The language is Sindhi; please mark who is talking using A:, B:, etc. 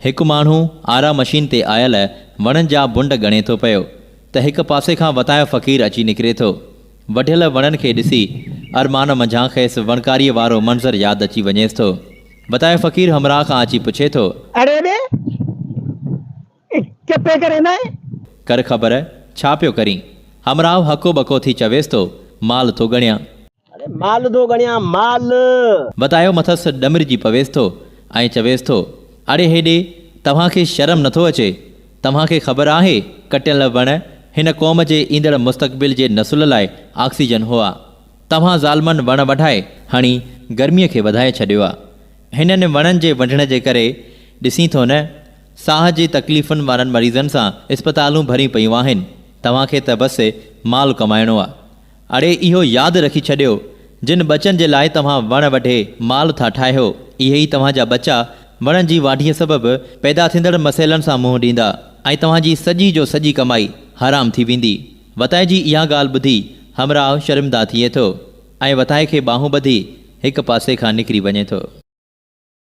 A: هڪ ماڻهو آرا مشين تي آيل وڻن جا بنڊ ڳڻي ٿو پيو ته هڪ پاسي کان وتايو فقير اچي نڪري ٿو. وڍيل وڻن کي ڏسي ارمان منجهان کيس وڻڪاريء وارو منظر ياد اچي وڃيس ٿو. وتايو فقير همراهه کان اچي پڇي ٿو.
B: اڙي ڙي! ڪپي ڪرين ۽
A: ڪر خبر، ڇا پيو ڪرين؟ همراهه هڪو ٻڪو ٿي چويس ٿو، مال ٿو ڳڻيان.
B: اڙي مال ٿو ڳڻيان، مال!
A: وتايو مٿس ڏمرجي پويس ٿو ۽ چويس ٿو، اڙي هيڏي، توهان کي شرم نٿو اچي؟ توهان کي خبر آهي ڪٽيل وڻ هن قوم جي ايندڙ مستقبل جي نسل لاء آڪسيجن هئا. توهان ظالمن وڻ وڍائي هڻي گرميء کي وڌائي ڇڏيو آ. هنن وڻن جي وڍڻ جي ڪري ڏسين ٿو نه، ساهه جي تڪليفن وارن مريضن سان اسپتالون ڀريون پيون آهن. توهان کي ته بس مال ڪمائڻو آ. اڙي اهو ياد رکي ڇڏيو، جن ٻچن جي لاء توهان وڻ وڍي مال ٿا ٺاهيو، اهي ئي توهان جا ٻچا وڻن جي واڍيء سبب پيدا ٿيندڙ مسئلن سان منهن ڏيندا ۽ توهان جي سڄي جو سڄي ڪمائي حرام ٿي ويندي. وتائي جي اها ڳالهه ٻڌي همراهه شرمنده ٿئي ٿو ۽ وتائي کي ٻانهون ٻڌي هڪ پاسي کان نڪري وڃي ٿو.